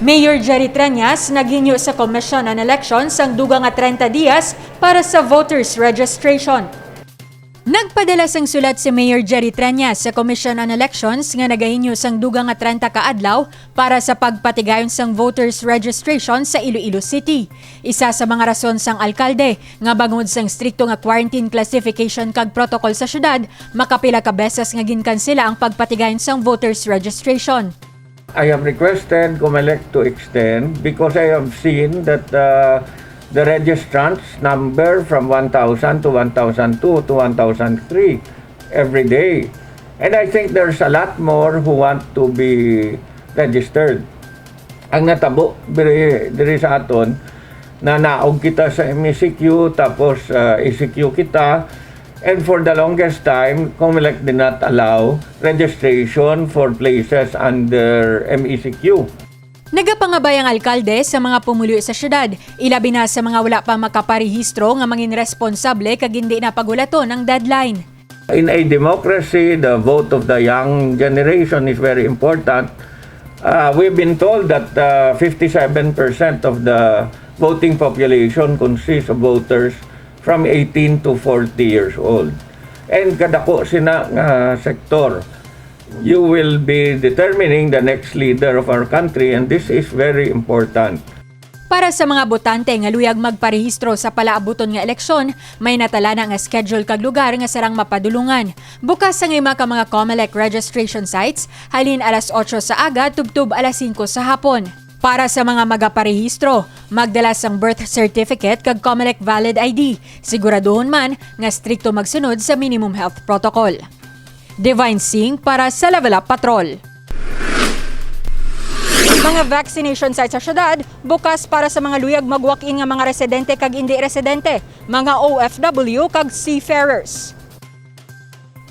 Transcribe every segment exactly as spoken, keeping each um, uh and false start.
Mayor Jerry Treñas naghinyo sa Commission on Elections sang dugang nga treinta dias para sa voters registration. Nagpadala sang sulat si Mayor Jerry Treñas sa Commission on Elections nga nagahinyo sang dugang nga treinta ka adlaw para sa pagpatigayon sang voters registration sa Iloilo City. Isa sa mga rason sang alkalde nga bangod sang strikto nga quarantine classification kag protocol sa syudad, makapila ka beses nga ginkansela ang pagpatigayon sang voters registration. I have requested Comelec to extend because I have seen that uh, the registrants number from one thousand to one thousand two to one thousand three every day. And I think there's a lot more who want to be registered. Ang natabo diri, diri sa aton, nanaog kita sa M E C Q, tapos uh, E C Q kita, and for the longest time, Comelec did not allow registration for places under M E C Q. Nagapangabay ang alkalde sa mga pumuluyo sa syudad, ilabi na sa mga wala pa makaparehistro nga mangin responsable kag hindi na pagulaton ang deadline. In a democracy, the vote of the young generation is very important. Uh, we've been told that uh, fifty-seven percent of the voting population consists of voters from eighteen to forty years old. And kadako sina nga sektor, you will be determining the next leader of our country, and this is very important. Para sa mga botante nga luyag magparehistro sa palaabuton nga eleksyon, may natalana nga schedule kag lugar nga sarang mapadulungan. Bukas ang ima ka mga Comelec registration sites halin alas otso sa aga tubtob alas singko sa hapon. Para sa mga magaparehistro, magdala sang birth certificate kag Comelec valid I D. Siguraduhon man nga strikto magsunod sa minimum health protocol. Divine Singh para sa Level Up Patrol. Mga vaccination site sa syudad bukas para sa mga luyag mag-walk-in nga mga residente kag indi residente, mga O F W kag seafarers.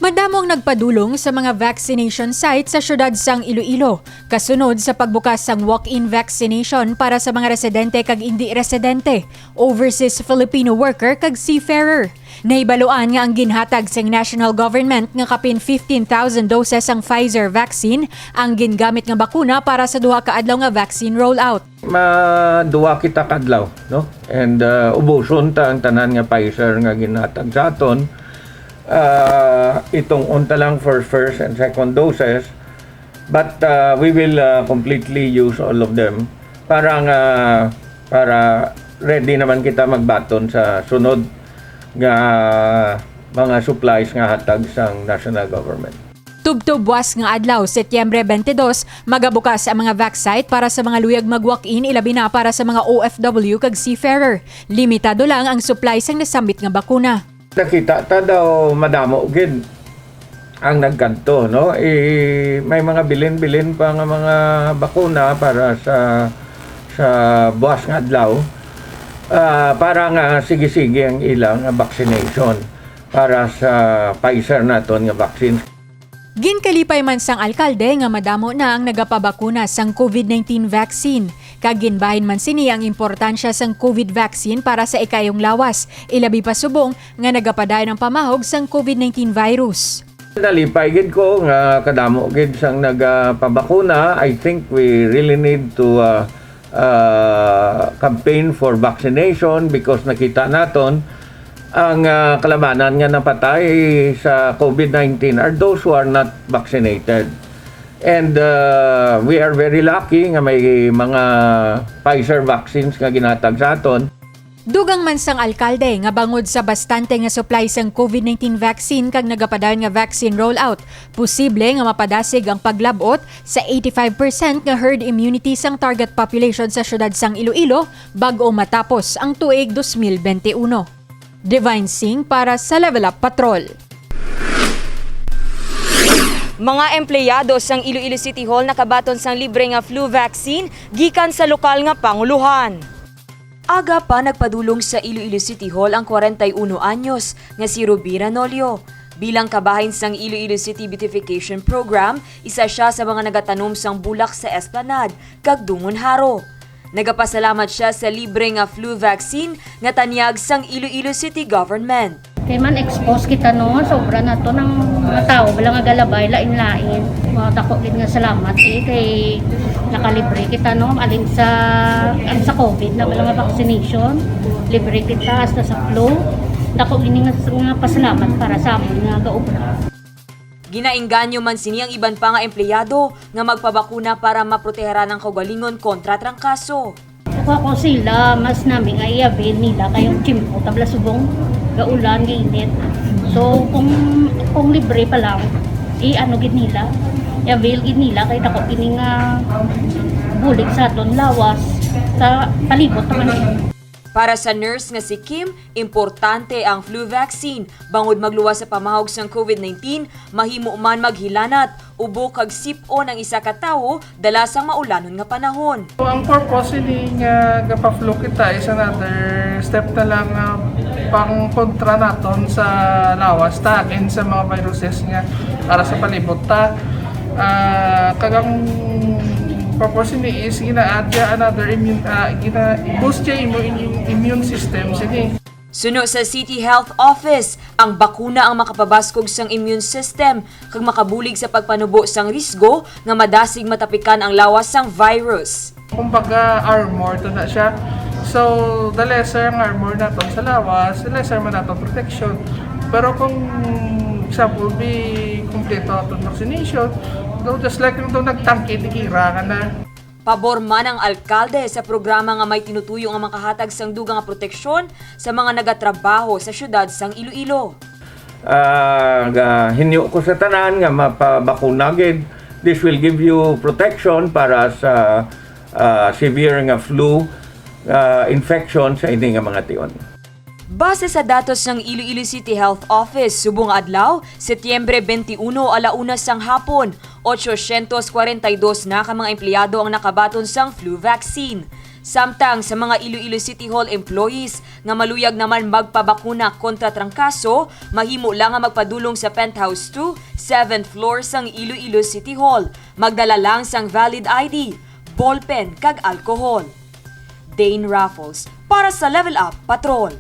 Madamo ang nagpadulong sa mga vaccination site sa syudad sang Iloilo, kasunod sa pagbukas sang walk-in vaccination para sa mga residente kag indi residente, overseas Filipino worker kag seafarer. Nahibaluan nga ang ginhatag sang national government nga kapin fifteen thousand doses sang Pfizer vaccine ang gingamit nga bakuna para sa duha ka adlaw nga vaccine rollout. Maduwa kita kadlaw, no? And uh, ubuson ta ang tanan nga Pfizer nga ginhatag sa aton. Uh, itong unta lang for first and second doses, but uh, we will uh, completely use all of them para nga para ready naman kita magbaton sa sunod nga mga supplies nga hatag sang national government. Tubtob buas nga adlaw, Setyembre twenty-two, magabukas ang mga vac site para sa mga luyag mag-walk-in, ilabi na para sa mga O F W kag seafarer. Limitado lang ang supply sang nasambit nga bakuna. Nakita ta daw madamo gid ang nagkadto, no? I, may mga bilin-bilin pa nga mga bakuna para sa sa buas nga adlaw, ah, para nga sige-sige ang ilang vaccination para sa Pfizer naton nga vaccine. Ginkalipay man sang alkalde nga madamo na ang nagapabakuna sang COVID nineteen vaccine, kag ginbahin man sini ang importansya sang COVID vaccine para sa ikaayong lawas, ilabi pa subong nga nagapadayon ang pamahog sang COVID nineteen virus. Nalipay gid ko nga kadamo gid sang nagapabakuna. I think we really need to uh, uh, campaign for vaccination because nakita naton ang uh, kalabanan nga napatay sa COVID nineteen are those who are not vaccinated. And uh, we are very lucky nga may mga Pfizer vaccines nga ginatag sa aton. Dugang man sang alkalde nga bangod sa bastante nga supply sang COVID nineteen vaccine kag nagapadayon nga vaccine rollout, posible nga mapadasig ang paglab-ot sa eighty-five percent nga herd immunity sang target population sa syudad sang Iloilo bag-o matapos ang tuig twenty twenty-one. Divine Singh para sa Level Up Patrol. Mga empleyado sang Iloilo City Hall nakabaton sang libre nga flu vaccine gikan sa lokal nga pangulohan. Aga pa nagpadulong sa Iloilo City Hall ang kwarenta y uno anyos nga si Ruby Ranolio. Bilang kabahin sang Iloilo City Beautification Program, isa sia sa mga nagatanom sang bulak sa Esplanade kag Dungon Haro. Nagapasalamat sia sa libre nga flu vaccine nga tanyag sang Iloilo City Government. Kay man expose kita no, sobra na to ng mga tao, wala nga galabay, lain-lain. Mga dako gid nga salamat eh, kay Nakalibre kita, no, alin sa, ang sa COVID na mga vaccination, libre kita hasta sa flu. Dako ini nga, nga pasalamat para sa amon nga gaobra. Ginainganyo man sini ang iban pa nga empleyado nga magpabakuna para maproteharan ang kaugalingon kontra trangkaso. Ako, ako sila, mas nami nga i-avail nila kay ang tiyempo tabla subong gaulan, gainit. So kung kung libre pa lang, i-ano gid nila, i-avail gid nila kay dako kini nga bulig sa aton lawas sa palibot naman. Para sa nurse nga si Kim, importante ang flu vaccine bangod magluwas sa pamahog sang COVID nineteen, mahimo man maghilanat, ubo kag sip-on ang isa ka tawo dala sang maulanon nga panahon. Ang purpose ini nga gapa-flu kita is another step na lang nga pang kontra naton sa lawas ta against sa mga viruses nga ara sa palibot ta. Ah, kag ang purpose ini is gina-add siya another immune, ah, gina-boost siya imo immune, immune system sini. Suno sa City Health Office, ang bakuna ang makapabaskog sang immune system kag makabulig sa pagpanubo sang risgo nga madasig matapikan ang lawas sang virus. Kumbaga armor to na siya. So the lesser ang armor naton sa lawas, the lesser man naton protection. Pero kung example, be kompleto aton vaccination, daw just like nung daw nagtangke, di gira ka na. Pabor man ang alkalde sa programa nga may tinutuyo nga makahatag sang dugang nga proteksyon sa mga nagatrabaho sa siyudad sang Iloilo. Ah, ga-, hinyo ko sa tanan nga mapabakuna gid. This will give you protection para sa ah, severe nga flu ah, infection sa ini nga mga tion. Base sa datos sang Iloilo City Health Office, subong adlaw, Setyembre twenty-one, ala una sang hapon, ochocientos kwarenta y dos na ka mga empleyado ang nakabaton sang flu vaccine. Samtang sa mga Iloilo City Hall employees nga maluyag naman magpabakuna kontra trangkaso, mahimo lang nga magpadulong sa penthouse two, seventh floor sang Iloilo City Hall. Magdala lang sang valid I D, ballpen kag alcohol. Dane Raffles para sa Level Up Patrol.